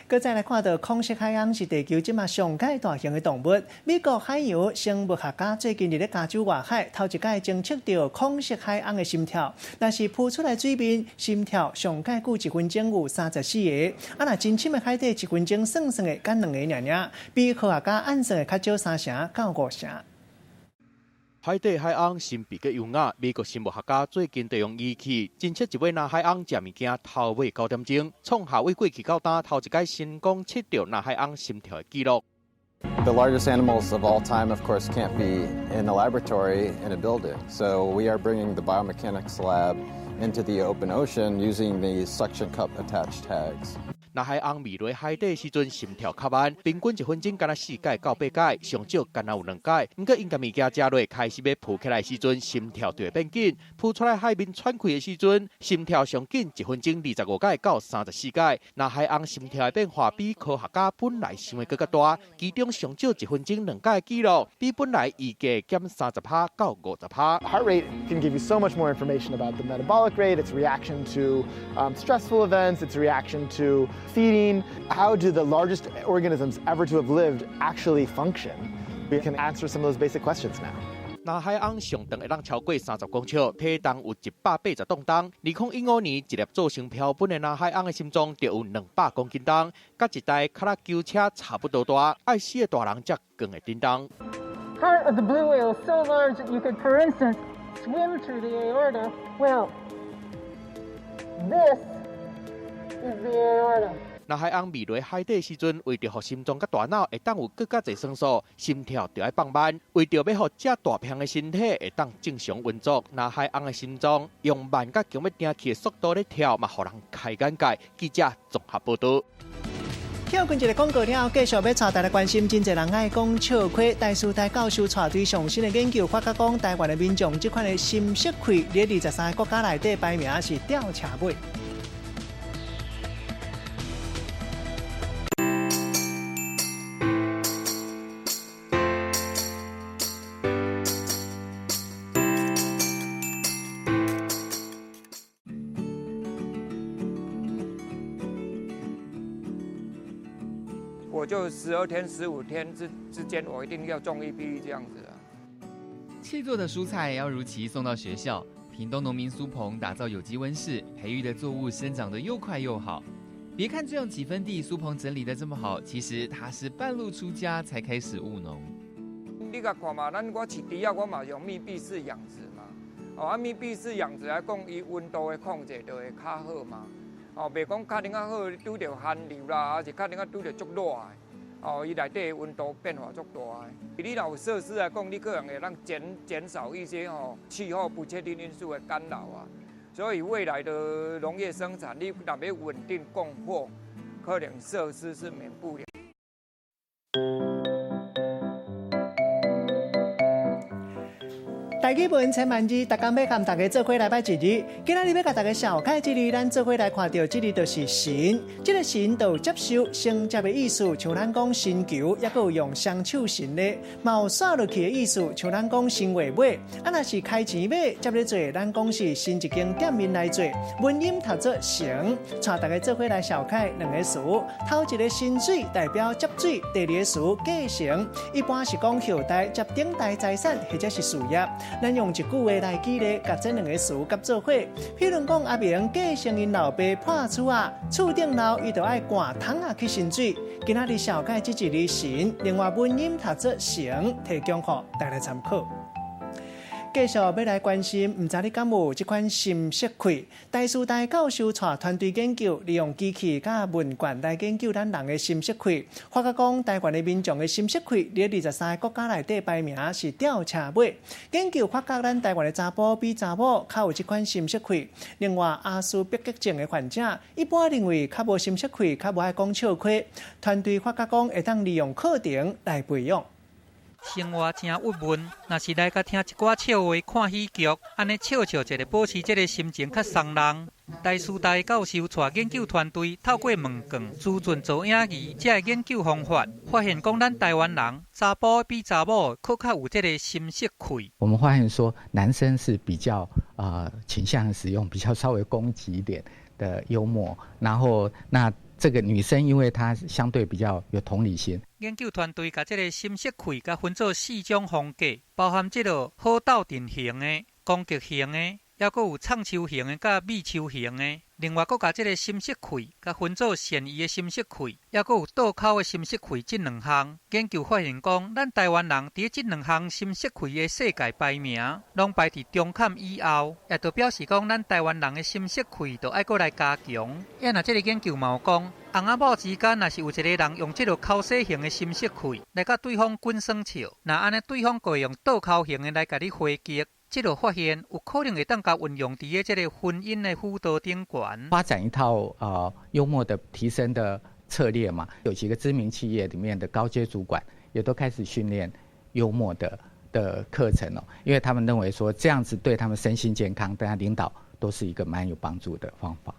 S1: 閣再來看到孔色海鵪是地球這馬上蓋大型的動物。美國海洋生物學家最近佇咧加州外海頭一擺偵測著孔色海鵪的心跳，若是浮出來水面，心跳上蓋久一分鐘有34个。啊，若真深的海底一分鐘算算的，敢兩个爾爾，比科學家按算的較少3成到5成。
S25: 海底海鵪神秘閣優雅，美國生物學家最近就用儀器偵測一尾藍海鵪食物件頭尾9點鐘，創下對過去到今頭一擺成功測著藍海鵪心跳的紀錄。
S17: The largest animals of all time, of course, can't be in a laboratory in a building. So we are bringing the biomechanics lab into the open ocean using these suction cup attached tags.
S25: 藍海鵪踯落海底時陣心跳較慢，平均一分鐘干焦4擺到8擺，上少干焦有2擺。毋過𪜶共物件食落開始欲浮起來時陣，心跳就會變緊；浮出來海面喘氣的時陣，心跳上緊，一分鐘25擺到34擺。藍海鵪心跳的變化比科學家本來想的閣較大，其中上少一分鐘2擺的紀錄，比本來預計減30%到50%。
S18: Heart rate can give you so much more information about the metabolic rate, its reaction to stressful events, its reaction to feeding. How do the largest organisms ever to have lived actually function? We can answer some of those basic questions now.
S25: 藍海鵪上長會當超過30公尺，體重有180公重。2015年，一粒做成標本的藍海鵪的心臟就有200公斤重，佮一台跤踏轎車差不多大。愛死的大人才更會振動。
S19: Heart of the blue whale is so large that you could, for instance, swim through the aorta. Well, this is the aorta.
S25: 藍海鵪踯落海底時陣，為著予心臟佮大腦會當有閣較濟酸素，心跳就愛放慢。為著欲予遮大片的身體會當正常運作，藍海鵪的心臟用慢甲強欲定去的速度咧跳，嘛予人開眼界。記者綜合報導。
S1: 跳過一个廣告了後，繼續欲帶大家關心，真濟人愛講笑話。台師大教授帶隊上新的研究發覺講，台灣的民眾這款的心室氣，佇23個國家內底排名是吊車尾。
S21: 我就12天、15天之間，我一定要種一批這樣子啊。
S27: 契作的蔬菜要如期送到學校。屏東農民蘇鵬打造有機溫室，培育的作物生長得又快又好。別看這樣幾分地，蘇鵬整理得這麼好，其實他是半路出家才開始務農。
S21: 你共看嘛，咱我飼豬仔，我嘛用密閉式養殖嘛。哦，啊，密閉式養殖來講，伊溫度的控制就會較好嘛。哦，袂講較冷較好，拄著寒流啦，還是較冷較拄著足熱的。哦，伊內底的溫度變化足大的。你若有設施來講，你可能會當減少一些吼氣候不確定因素的干擾啊。所以未來的農業生產，你若欲穩定供貨，可能設施是免不了。
S1: 台語文千萬字，逐工欲共大家做伙來掰一字。今仔日欲共大家紹介這字，咱做伙來看著這字就是承。這个承就有接受、承接的意思，像咱講承球，抑閣有用雙手承咧，嘛有煞落去的意思，像咱講承話尾。啊，若是開錢買接咧做，咱講是新一間店面來做，文音讀做成。帶大家做伙來紹介兩個詞，頭一个薪水代表接水，第二个詞繼承，一般是講後代接頂代財產或者是事業。咱用一句話來舉例，共這兩个詞佮做伙。譬如講，阿明繼承𪜶老爸破厝仔，厝頂樓伊就愛灌桶仔去盛水。今仔日紹介這一字承，另外文音讀做成，提供予大家參考。繼續欲來關心，毋知你敢有這款心色氣？台師大教授帶團隊研究，利用機器佮問卷來研究咱人的心色氣，發覺講台灣的民眾的心色氣，佇23個國家內底排名是吊車尾。研究發覺，咱台灣的查埔比查某較有這款心色氣。另外，阿斯伯格症的患者一般認為較無心色氣，較無愛講笑話。團隊發覺講會當利用課程來培養。
S2: 生活誠鬱悶，若是來共聽一寡笑話、看喜劇，按呢笑笑一下，保持這个心情較鬆人。台師大教授帶研究團隊透過問卷、資訊造影儀這个研究方法，發現講咱台灣人查埔比查某閣較有這个心色氣。
S13: 我們發現說，男生是比較傾向使用比較稍微攻擊一點的幽默，然後那這個女生因為她相對比較有同理心。
S2: 研究團隊共這个心色氣共分做四種風格，包含這个好鬥陣型的、攻擊型的，抑閣有藏手型的、佮秘手型的。另外，閣共這个心色氣共分做善意的心色氣，抑閣有倒剾的心色氣這兩項。研究發現講，咱台灣人佇這兩項心色氣的世界排名，攏排佇中坎以後，也就表示講，咱台灣人的心色氣就愛閣來加強。啊，若這个研究嘛有講，翁仔某之間，若是有一個人用這个口舌型的心色氣來佮對方滾耍笑，若按呢對方閣會用倒剾型的來共你回擊。這个發現有可能會當共運用佇咧這个婚姻的輔導頂懸，
S13: 發展一套幽默的提升的策略嘛。有幾個知名企業裡面的高階主管也都開始訓練幽默的課程哦，因為他們認為說這樣子對他們身心健康、對他領導都是一個蠻有幫助的方法。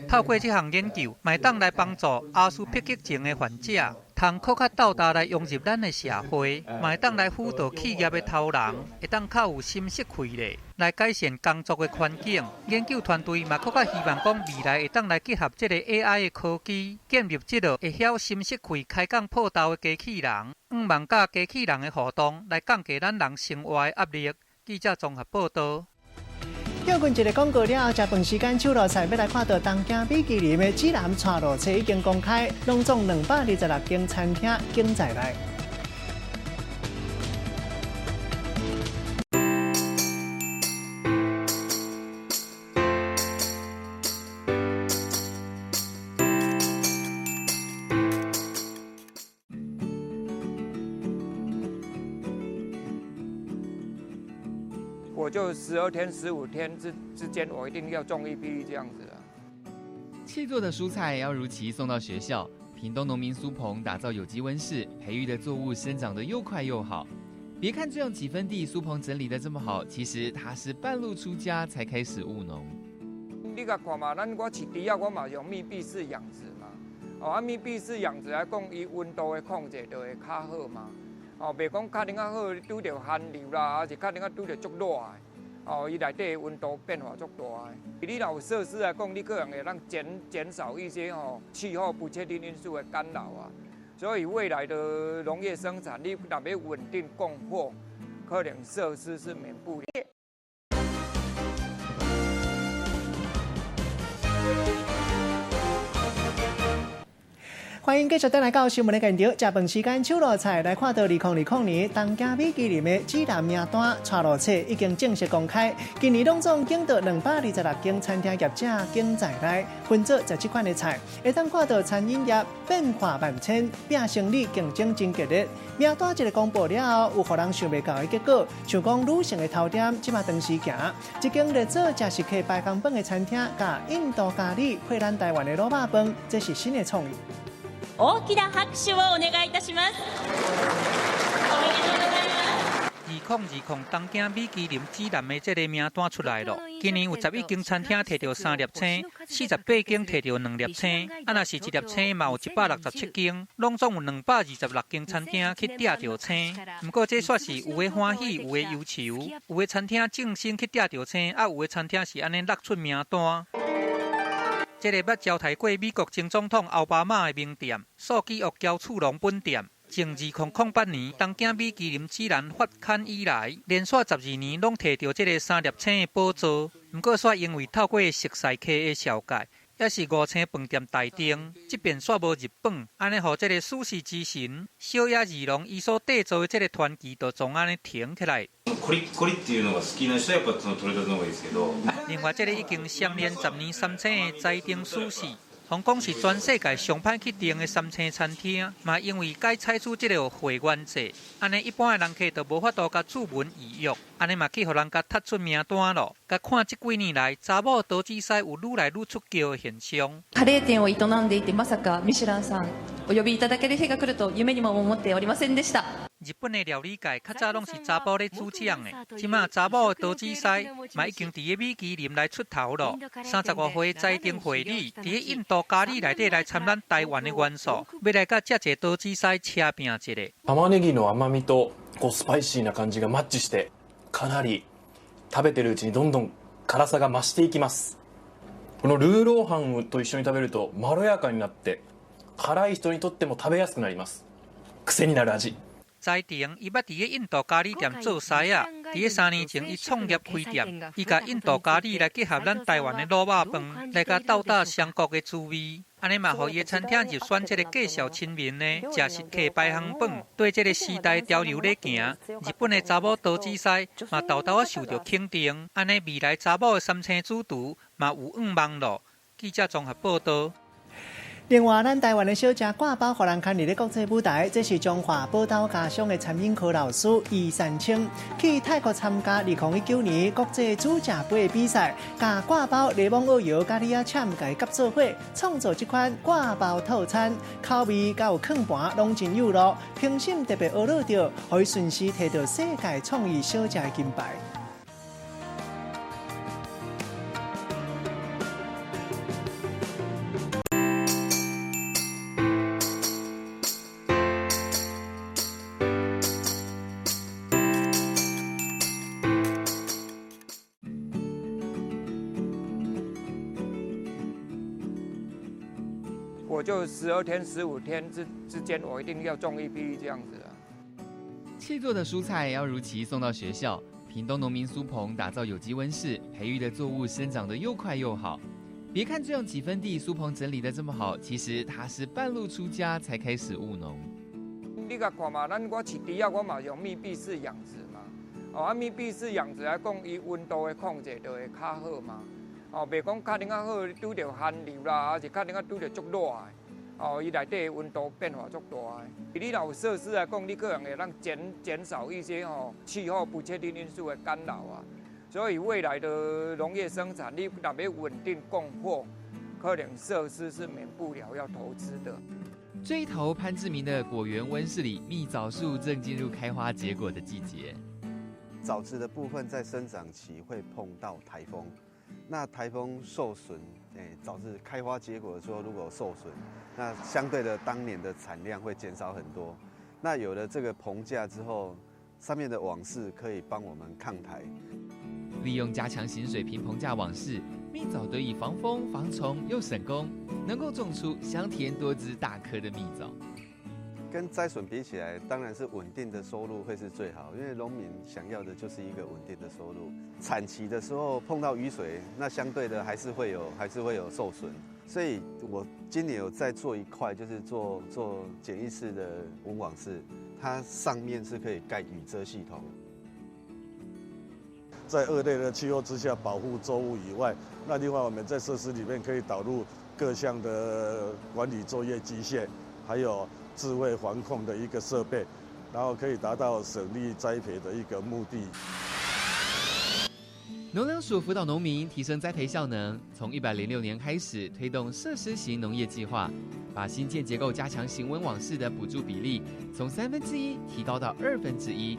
S2: 透過這項研究，嘛會當來幫助阿斯伯格症的患者，通閣較鬥大來融入咱的社會，嘛會當來輔導企業的頭人，會當較有心色氣咧，來改善工作的環境。研究團隊嘛閣較希望講，未來會當來結合這个 AI 的科技，建立這个會曉心色氣開講破頭的機器人，向望佮機器人的互動，來降低咱人生活的壓力。記者綜合報導。
S1: 歇睏一个廣告了後，食飯時間手路菜欲來看到東京米其林的指南掣路冊已經公開，攏總226間餐廳間在內。
S21: 我就12天、15天之間，我一定要種一批這樣子啊。
S27: 契作的蔬菜要如期送到學校。屏東農民蘇鵬打造有機溫室，培育的作物生長得又快又好。別看這樣幾分地，蘇鵬整理得這麼好，其實他是半路出家才開始務農。
S21: 你共看嘛，咱我飼豬仔，我嘛用密閉式養殖嘛。哦，啊，密閉式養殖來講，伊溫度的控制就會較好嘛。哦，袂講較冷較好，拄著寒流啦，還是較冷啊拄著足熱的。哦，伊內底溫度變化足大的。你若有設施來講，你可能會當減少一些吼氣候不確定因素的干擾啊。所以未來的農業生產，你若欲穩定供貨，可能設施是免不了。
S1: 歡迎繼續轉來到新聞的現場。食飯時間，手路菜來看到2020年東京米其林的指南名單掣路冊已經正式公開。今年攏總揀到226間餐廳業者間在內，分做17款的菜，會當看到餐飲業變化萬千，拼生意競爭真激烈。名單一个公布了後，有予人想袂到的結果，像講女性的頭店這馬當時行，一間咧做食食客排行榜的餐廳，共印度咖喱配咱台灣的滷肉飯，這是新的創意。
S20: 大きな拍手をお願いいたします。
S2: 2020東京米其林指南的這个名單出來了。今年有11間餐廳摕著3粒星，48間摕著2粒星。啊，若是1粒星嘛有167間，攏總有226間餐廳去摘著星。毋過這煞是有的歡喜，有的憂愁。有的餐廳正式去摘著星，啊，有的餐廳是按呢落出名單。這个捌招待過美國前總統奧巴馬的名店素記屋橋厝龍本店，自2008年東京米其林指南發刊以來，連續12年攏摕著這个3粒星的寶座。毋過，煞因為透過熟似客的紹介，抑是五星饭店台中，這遍煞無日本，按呢予這个壽司之神小野二郎伊所締造的這个傳奇，就總按呢停起來。
S5: コリコリっていうのが好きな人はやっぱその取れたての方がいいですけど。
S2: 另外，這个已經相連10年三星的台中壽司，予講是全世界上歹去訂的三星餐廳，嘛因為改採取這个會員制，按呢一般的人客就無法度共注文預約，按呢嘛去予人共踢出名單咯。共看這幾年來，查某刀子師有愈來愈出叫的現象。
S6: カレー店を営んでいて、まさかミシュランさんお呼びいただける日が來ると夢にも思っておりませんでした。
S2: 日本的料理界較早攏是查埔咧主掌的，這馬查某的刀子師嘛已經佇个米其林來出頭咯。35歲台中惠理，佇个印度咖喱內底來摻咱台灣的元素，欲來佮遮濟刀子師車拚一下。
S7: 玉ねぎの甘みとこうスパイシーな感じがマッチして、かなり食べてるうちにどんどん辛さが増していきます。このルーローハンと一緒に食べるとまろやかになって、辛い人にとっても食べやすくなります。癖になる味。
S2: 在前，伊捌佇个印度咖喱店做師仔，佇个3年前，伊創業開店，伊共印度咖喱來結合咱台灣的滷肉飯，來共鬥打雙國的滋味。按呢嘛，予伊的餐廳入選這个介紹親民的食食客排行榜，對這个時代潮流咧行。日本的查某刀子師嘛，沓沓仔受著肯定。按呢未來查某的三星主廚嘛有向望咯。記者綜合報導。
S1: 另外，咱台灣的小食掛包，予人牽佇咧國際舞台。這是彰化寶島家鄉的餐飲科老師余善清去泰國參加2019年國際煮食盃的比賽，共掛包檸檬澳油佮李仔攕共佮做伙，創造這款掛包套餐，口味佮有囥盤攏真有路，評審特別呵咾著，予伊順勢提著世界創意小食的金牌。
S21: 我就12天、15天之間，我一定要種一批這樣子啊。
S27: 契作的蔬菜要如期送到學校。屏東農民蘇鵬打造有機溫室，培育的作物生長得又快又好。別看這樣幾分地，蘇鵬整理得這麼好，其實他是半路出家才開始務農。
S21: 你共看嘛，咱我飼豬仔，我嘛用密閉式養殖嘛。哦，啊，密閉式養殖來講，伊溫度的控制就會較好嘛。哦，袂講較冷較好，拄著寒流啦，抑是較冷較拄著足熱的。哦，伊內底溫度變化足大的。你若有設施來講，你可能會當減少一些吼氣候不確定因素的干擾啊。所以未來的農業生產，你若欲穩定供貨，可能設施是免不了要投資的。
S27: 這一頭潘志明的果園溫室裡，蜜棗樹正進入開花結果的季節。
S22: 棗子的部分在生長期會碰到颱風，那颱風受損，棗子開花結果的時候如果受損，那相對的當年的產量會減少很多。那有了這個棚架之後，上面的網室可以幫我們抗台。
S27: 利用加強型水平棚架網室，蜜棗得以防風防蟲又省工，能夠種出香甜多汁大顆的蜜棗。
S22: 跟摘筍比起來，當然是穩定的收入會是最好，因為農民想要的就是一個穩定的收入。產期的時候碰到雨水，那相對的還是會有受損。所以我今年有在做一塊，就是做簡易式的溫網室，它上面是可以蓋雨遮系統。
S23: 在惡劣的氣候之下保護作物以外，那另外我們在設施裡面可以導入各項的管理作業機械，還有智慧環控的一個設備，然後可以達到省力栽培的一個目的。
S27: 農糧署輔導農民提升栽培效能，從106年開始推動設施型農業計劃，把新建結構加強型溫網室的補助比例從1/3提高到1/2。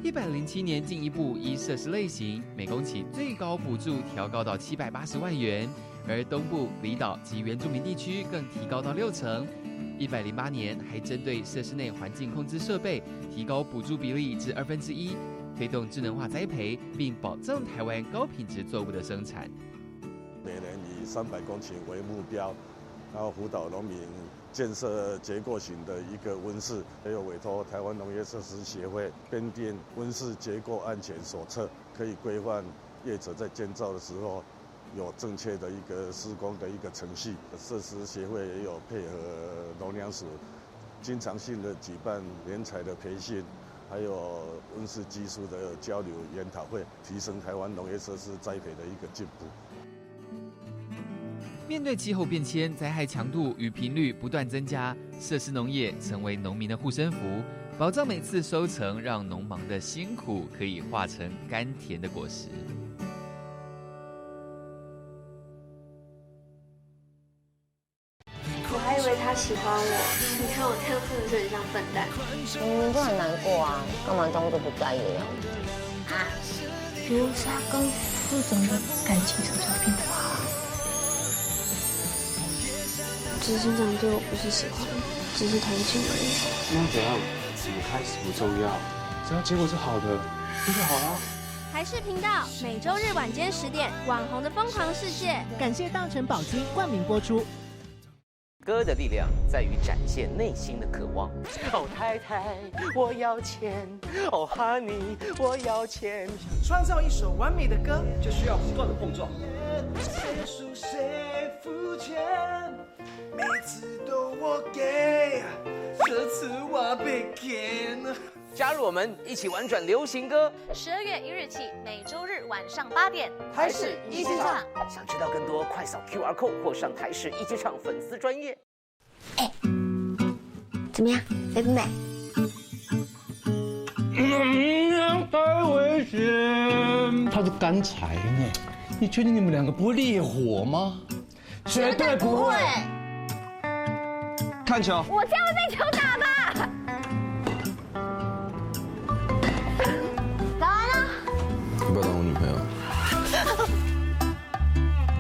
S27: 107年進一步依設施類型，每公頃最高補助調高到780萬元，而東部離島及原住民地區更提高到6成。108年還針對設施內環境控制設備提高補助比例至1/2，推動智能化栽培，並保障台灣高品質作物的生產。
S23: 每年以300公頃為目標，然後輔導農民建設結構型的一個溫室，還有委託台灣農業設施協會編訂溫室結構安全手冊，可以規範業者在建造的時候有正确的一个施工的一个程序。设施协会也有配合农粮署，经常性的举办联采的培训，还有温室技术的交流研讨会，提升台湾农业设施栽培的一个进步。
S27: 面对气候变迁，灾害强度与频率不断增加，设施农业成为农民的护身符，保障每次收成，让农忙的辛苦可以化成甘甜的果实。
S3: 我还以为他喜欢我，你看我这样是不是很像笨蛋？
S8: 明明就很难过啊，干嘛装作不在意的样子？
S3: 啊！罗莎跟副总的感情什么时候变得好？执行长对我不是喜欢，只是同情而已。
S9: 那怎样？怎么开始不重要，只要结果是好的，那就好了。
S10: 台视频道每周日晚间10点，《网红的疯狂世界》。
S1: 感谢大成宝金冠名播出。
S11: 歌的力量在于展现内心的渴望。
S24: 哦，太太，我要钱。哦，honey，我要钱。
S26: 创造一首完美的歌，
S28: 就需要不断的碰撞。
S26: 谁输谁付钱，每次都我给，这次我被骗。
S11: 加入我们一起玩转流行歌。
S20: 12月1日起，每周日晚上8点，
S11: 台视一起唱。想知道更多，快扫 QR code 或上台视一起唱粉丝专页。
S8: 哎，怎么样，美不美？
S29: 太危险！它是干柴呢，你确定你们两个不会烈火吗？
S8: 绝对不会。
S28: 看球。
S10: 我这样会被球打吧？
S8: 早安啊！
S4: 你不要当我女朋友。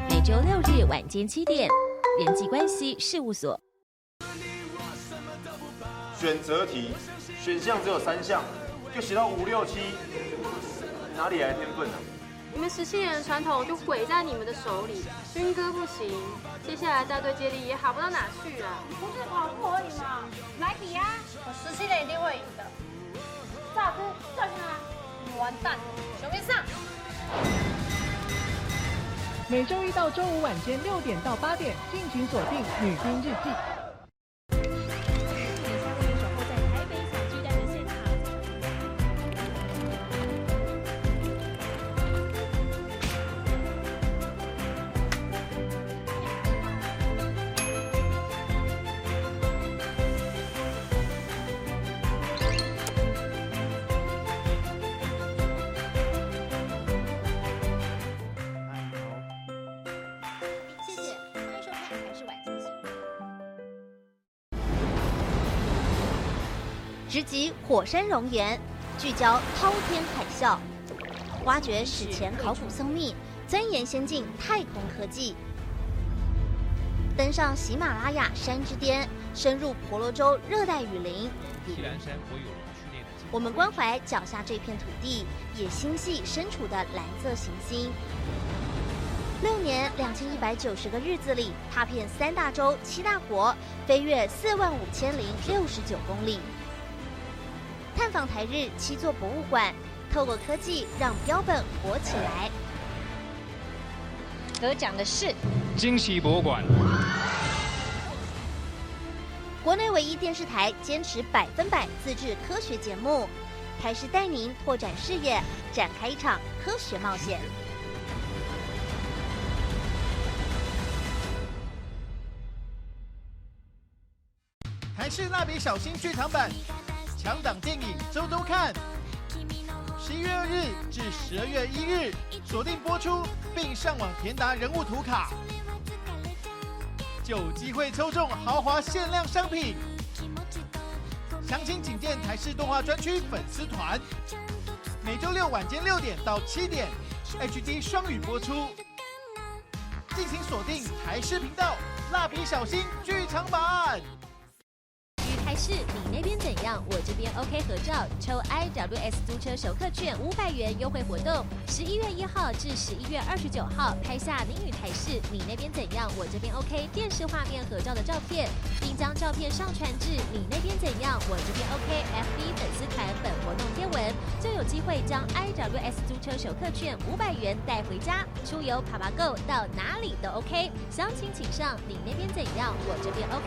S20: 每周6日晚间7点，人际关系事务所。
S30: 选择题，选项只有3项，就写到5、6、7，哪里来的天分啊？
S31: 你们17年的传统就毁在你们的手里，军歌不行，接下来大队接力也好不到哪去啊！
S32: 不是跑步而已嘛，来比啊！我17年一定会赢的。炸猪，炸起来！你完蛋了，小兵上！
S1: 每周一到周五晚间6点到8点，敬请锁定《女兵日记》。
S33: 直击火山熔岩，聚焦滔天海啸，挖掘史前考古僧秘，钻研先进太空科技，登上喜马拉雅山之巅，深入婆罗洲热带雨林。我们关怀脚下这片土地，也心系身处的蓝色行星。6年2190个日子里，踏遍3大洲7大国，飞越45069公里。探访台日7座博物馆，透过科技让标本活起来。
S20: 得奖的是
S34: 惊喜博物馆。
S33: 国内唯一电视台坚持100%自制科学节目，台视带您拓展视野，展开一场科学冒险。
S35: 台视蜡笔小新剧场版。强档电影周周看，11月2日至12月1日锁定播出，并上网填答人物图卡，就有机会抽中豪华限量商品。详情请见台视动画专区粉丝团。每周六晚间6点到7点，HD 双语播出。敬请锁定台视频道《蜡笔小新》剧场版。
S20: 台视，你那边怎样？我这边 OK 合照，抽 IWS 租车首客券500元优惠活动，11月1号至11月29号，拍下您与台视你那边怎样？我这边 OK 电视画面合照的照片，并将照片上传至你那边怎样？我这边 OK FB 粉丝团本活动贴文，文，就有机会将 IWS 租车首客券500元带回家，出游趴趴 GO 到哪里都 OK。详情请上你那边怎样，我这边 OK。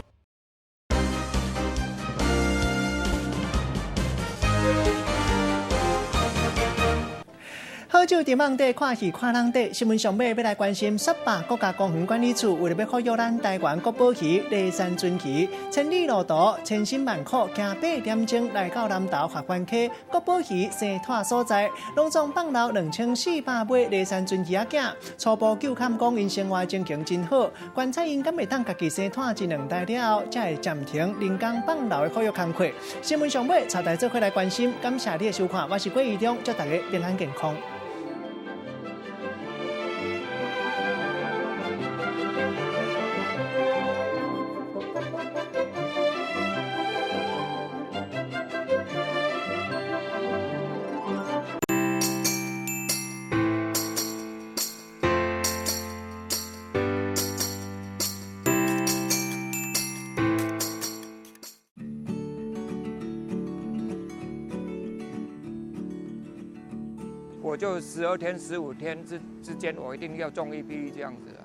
S1: 好酒伫网底看戏看人底，新闻上尾欲来关心，雪霸国家公园管理处为了欲保育咱台湾国宝鱼丽山鱒鱼，千里路途千辛万苦，行8点钟来到南投合欢溪国宝鱼生湠所在，拢总放流2400尾丽山鱒鱼仔囝，初步究勘讲𪜶生活情形真好，观察𪜶敢会当家己生湠一两代了后，才会暂停人工放流的保育工课。新闻上尾，带大家做伙来关心，感谢你的收看，我是郭怡中，祝大家平安健康。
S21: 我就12天、15天之间，我一定要种一批这样子。